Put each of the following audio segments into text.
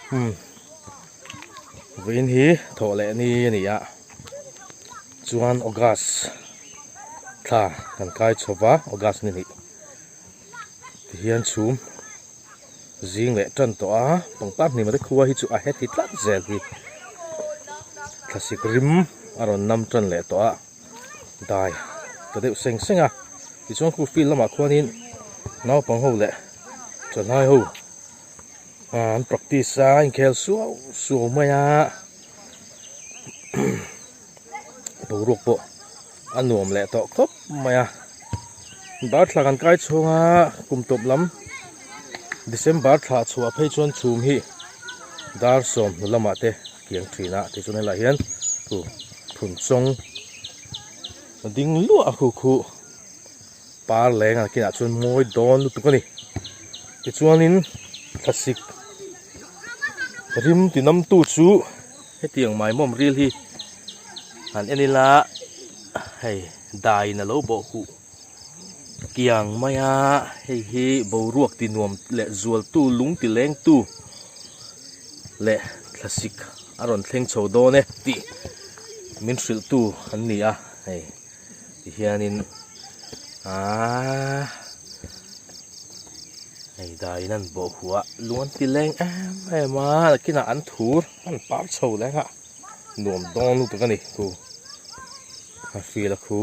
Umm vawiin hi thawh leh ni a ni a chuan August thla kan kai chho va August ni hnih tihian chhum zing leh tan tawh a pangpar hnim te khua hi chu a heti tlat zel hi thlasik rim a rawn nam tan leh tawh a dai ta deuh seng seng a tichuan khu field lamah khuanin naupang ho leh thalai ho an practice a inkhel suau suau mai a boruak pawh a nuam leh tawh khawp mai a darthla kan kai chhung a kum tawp lam December thla chhuah phei chuan chhum hi dar 10 hnu lamah te kiang thin a tichuan helaiah hian thu phun chawng a ding luah a khu khu par leng a kinah chuan mawi dawn lutuk a ni tichuanin thlasik rim ti nam tu chu hetiang maimawm ril hi han en ila hei daiin a lo bawh huh kiang mai a hei hi boruak ti nuam leh zual tu lung ti leng tu leh thlasik a rawn thleng chho dawn e tih min hrilh tu an ni a hei ti hianin aaa hei daiin an bawh huh a lung an ti leng em em a nakinah an thur an par chho leng a nuam dawn lutuk a ni khu a field a khu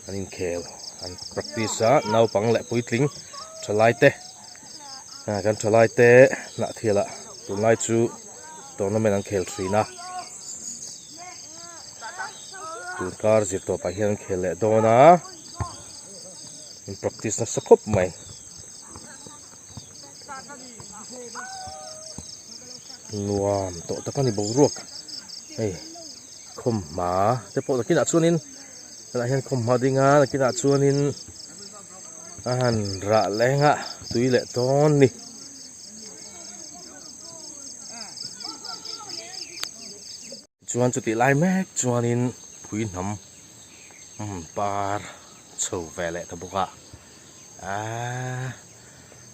an inkhel an practice a naupang leh puitling thalai te ah kan thalai te hnah thilah tunlai chu tournament an khel thin a tun kar zir tawpah hian an khel leh dawn a an practice nasa khawp mai. Nuam tawh tak a ni boruak hei khawmhma te pawh nakinah chuanin helaiah hian khawmhma ding a nakinah chuanin a han rah leng a tui leh dawn a ni. Chuan chutih lai mek chuanin phui hnam par chho ve leh ta bawk a aaa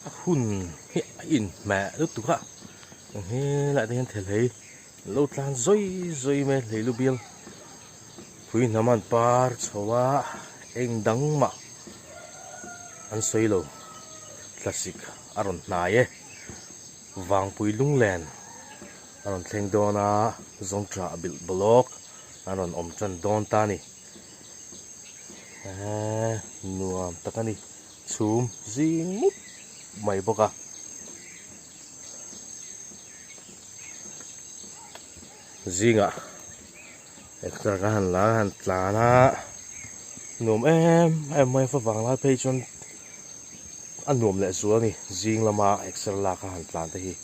a hun hi a inhmeh lutuk a eng helaiah te hian thelhei an lo tlan zawi zawi mai a hlei lu bial phui hnam an par chho a eng dang mah an sawi lo thlasik a rawn hnai e vangpui lunglen. A rawn thleng dawn a, zawngṭah a bilh bawlawk a rawn awm ṭan dawn ta a ni. Eee nuam tak a ni, chhum zing mup mai bawk a. Zingah exer ka han la a han tlan a, nuam em em mai a favang lai phei chuan a nuam leh zual a ni, zing lama exer lak a han tlan te hi.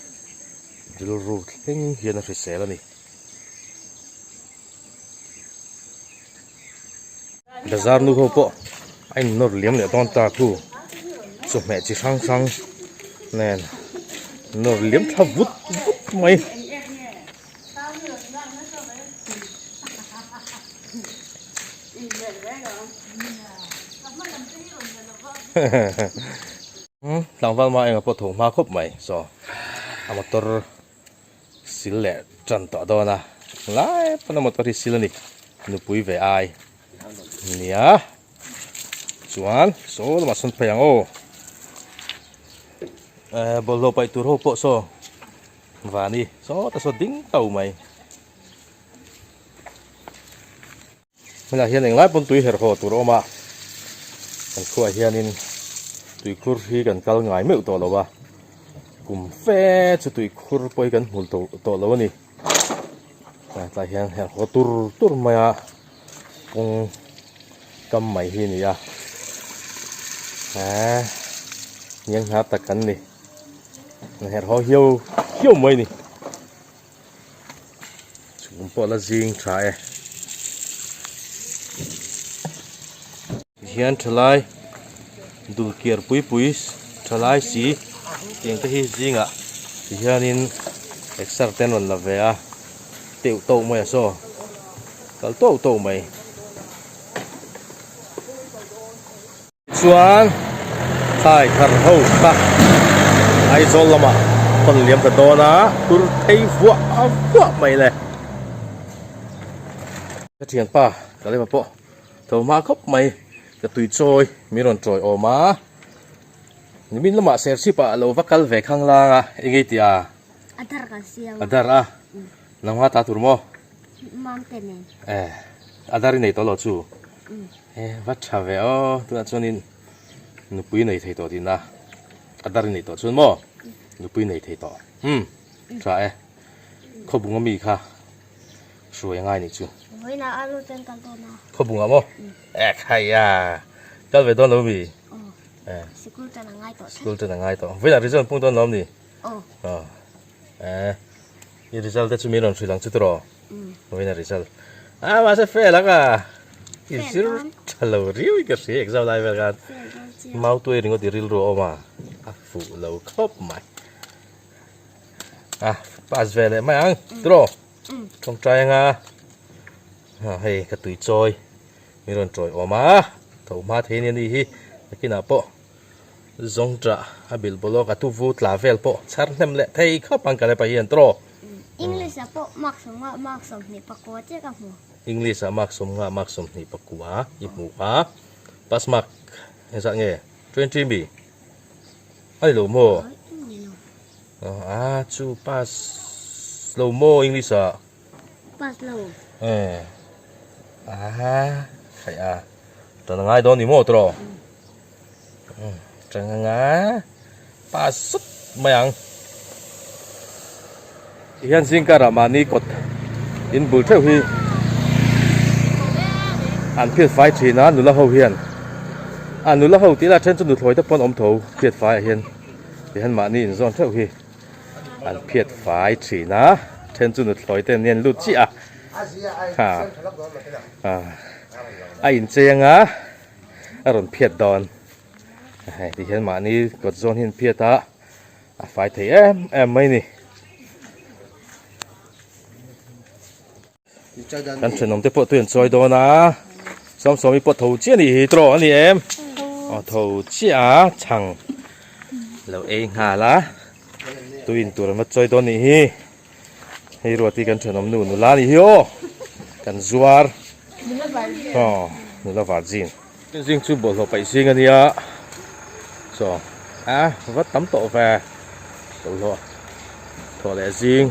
Rilru thleng hian a hrisel a ni. Bazar nu ho pawh a innawr liam leh dawn ta khu chawhmeh chi hrang hrang nen nawr liam thla vut vut mai. Tlangval hma enga pawh tho hma khawp mai saw a motor sil leh tan tawh dawn a lai pawn a motor hi sil a ni nupui ve ai nia chuan saw lamah sawn phei ang aw eh bawlhhlawh paih tur ho pawh saw vani sawta saw ding to mai. Hmunah hian englai pawn tui herh haw tur a awm a, kan khuaah hianin tuikhur hi kan kal ngai meuh tawh lo a, kum fe chu tuikhur pawh hi kan hmu tawh lo a ni. Tlai hian herh haw tur tur mai a, kawng kam mai hi a ni a, eee hniang hnar tak kan ni, herh haw hiau hiau mai a ni. Chhum pawh la zing tha e. Tihian thalai dul kiar pui pui thalai si tiang te hi zingah tihianin exer te an rawn la ve a teuh tauh mai a saw kal tauh tauh mai. Chuan thlai thar ho kha Aizawl lamah thawn liam ta dawn a tur phei vuah vuah mai le. Ka thianpa ka lema pawh tho hma khawp mai ka tui chawi min rawn chawi awm a nimin lamah serchhip ah alo va kal ve khang lang a eng ei tih a a dar kan siam a dar a nangma ta tur maw mamte nen eh a dar i nei tawh lo chu e va tha ve aw tunah chuanin nupui nei thei tawh tihna a dar i nei tawh chuan maw nupui nei thei tawh umm tha e khawbung ami kha hruai angai nih chu. Vawiinah a lu chuan kal dawn a. Khawbungah maw? Eh khai a kal ve dawn lo mi? Aw. Sikul tan a ngai tawh. Sikul tan a ngai tawh. Vawiinah result pung dawn lo mi? Aw. Aw. Eh i result te chu min rawn hrilh ang chu tiraw? Vawiinah result. Ah mahse fail ang a. I zir tha lo riau in ka hria exam lai vel khan. Mautuai ringawt i rilru a awm a, a fuh lo khawp mai. A pass ve leh mai ang tiraw tawngtai anga hei ka tui chawi min rawn chawi awm a tho hma thei ania ni hi nakinah pawh zawng tah a bilh bawlh awk a tuvu tla vel pawh chhar hnem leh thei khawp ang ka le pahian tiraw. English ah pawh mark sawmnga mark 24 chiah ka hmu. English ah mark 50 mark 24 i hmu a pass mark engzah nge 20 mi. A ni lo maw? A chu pass lo maw English ah? Pass lo. Eh. A khai a. Tan ngai dawn ni maw tro? Tan nga pass sup mai ang. Tihian zingkar ah mahni kawt in bul theuh hi an phiat fai thin a nula ho hian a nula ho tih lah then chu nuthlawi te pawh an awm tho phiat fai ah hian tihian mahni in zawn theuh hi an phiat fai thin a then chu nuthlawi te an lut chiah a ha a inchei anga a rawn phiat dawn hei tihian mahni kawt zawn hi an phiat a. A fai thei em em mai ni. Kan thenawm te pawh tui an chawi dawn a. Sawmsawmi pawh tho chiah a nih hi tawh a ni em? Aw tho chiah a chhang lo ei nghal a. Tui in tur an va chawi dawn nih hi. Hei ruati kan thenawm nu nula a nih hi aw. Kan zuar. Aw nula virgin. Zing chu bawlhhlawh paih zing a nia chaw a va tam tawh ve bawlhhlawh thawh leh zing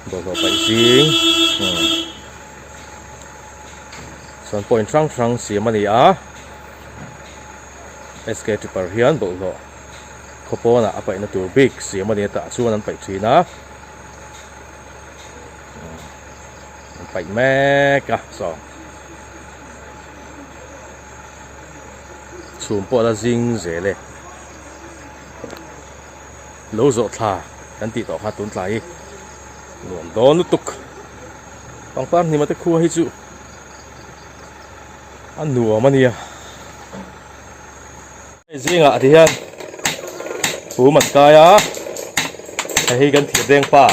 bawlhhlawh paih zing chuan point hrang hrang siam a ni a SK tripper hian bawlhhlawh khaw pawnah a paihna tur bik siam a ni a tah chuan an paih thin a an paih mek a saw chhum pawh a la zing zel e lo zawh thla kan tih tawh kha tun tlai hi nuam dawn lutuk pangpar hnima te khua hi chu a nuam a nia hei zingah ti hian phum an kai a hei hi kan thir deng pa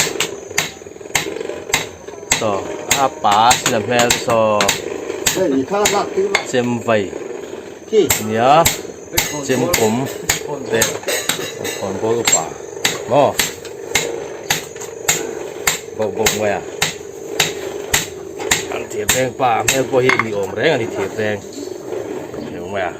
saw a pa sin a hmel saw chem vai nia chem kawm te khawn bawl upa maw bauh bauh mai a an thir deng pa hmel pawh hi ni awm reng a ni thir deng heu mai a.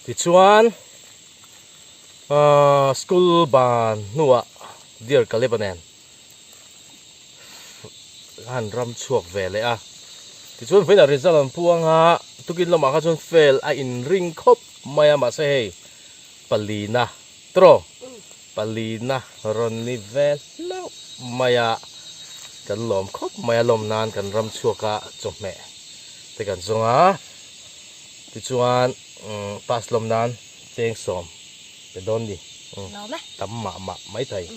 Tichuan ahh school ban hnuah Dear Caleb-a nen han ram chhuak ve leh a tichuan vawiinah result an puang a tukin lamah kha chuan fail a inring khawp mai a mahse hei palina tawh palina rawn ni ve hlauh mai a kan lawm khawp mai a lawm nan kan ram chhuak a chawhmeh te kan zawng a tichuan pass lawm nan cheng sawm pe dawn ni tam mah mah mai thei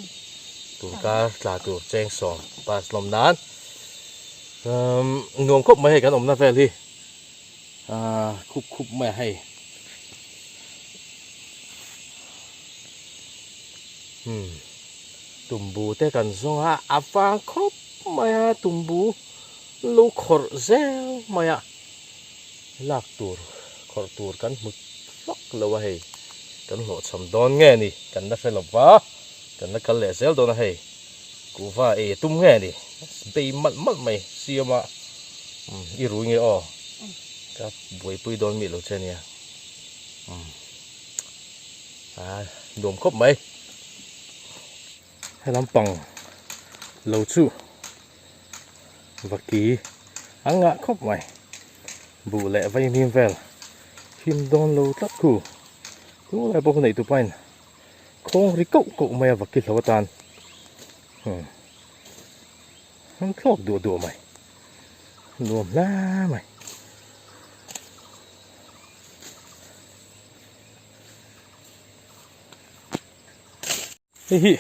tun kar tla tur cheng sawm pass lawm nan nuam khawp mai hei kan awmna vel hi ahh khup khup mai a hei. Tumbu te kan zawng a, a vang khawp mai a, tumbu lo khawrh zel mai a, lak tur khawrh tur kan hmu vak lo a hei, kan hlawhchham dawn nge ni kan la hre lo va, kan la kal leh zel dawn a hei, kuhva ei a tum nge ni, bei malh malh mai siam a, umm i rui nge aw, ka buaipui dawn mi lo che nia, umm a nuam khawp mai. He lampang lo chu vaki an ngah khawp mai buh leh vaimim vel him dawn lo tlat khu chu lai pawh neih tupain khawng ri koh koh mai a vaki hlo atan hmm an thlawk duah duah mai nuam hle mai. Hei hi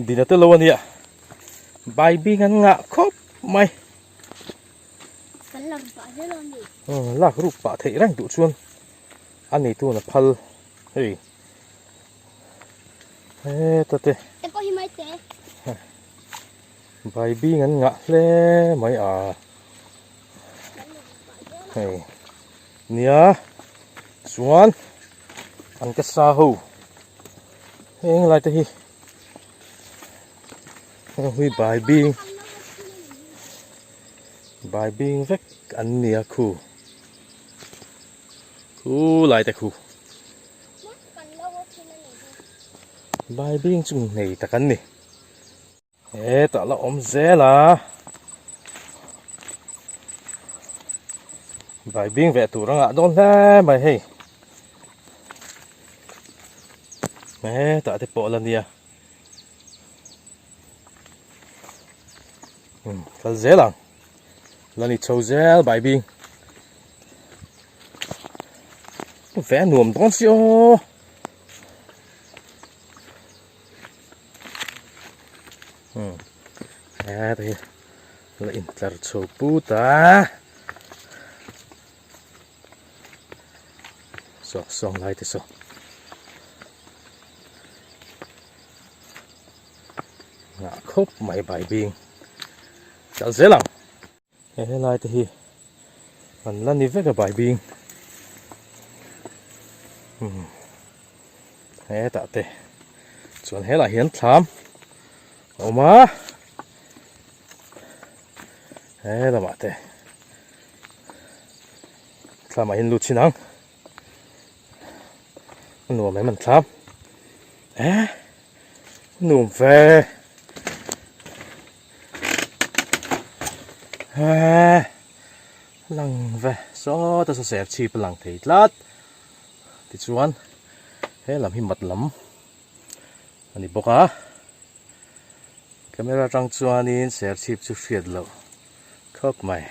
dina te lo ania bai bing an ngah khawp mai kan lam pah zel a ni lak ruk pah theih reng duh chuan a neitu na phal hei heta te te pawh hi mai te bai bing an ngah hle mai a hei nia chuan an ka sa ho heng lai te hi heng hui bai bing bai bing vek an nia khu khu lai te khu bai bing chu nei tak an ni. Hetah la awm zel a, vai bing ve tur a ngah dawn hle mai hei, hetah te pawh la nia, umm kal zel ang, la ni chho zel vai bing, ve nuam dawn si aw. Hei la intlar chho put a saw sawng lai te saw ngah khawp mai bai bing kal zel ang he helai te hi an la ni vek a bai bing hetah te chuan helaiah hian thlam a awm a he lamah te thlamah hian lut chhin ang a nuam em an thlam eh a nuam ve. He lang ve sawta saw ser chhip a lang thei tlat tichuan he lam hi mat lam a ni bawk a camera atang chuanin ser chhip chu hriat loh khawp mai.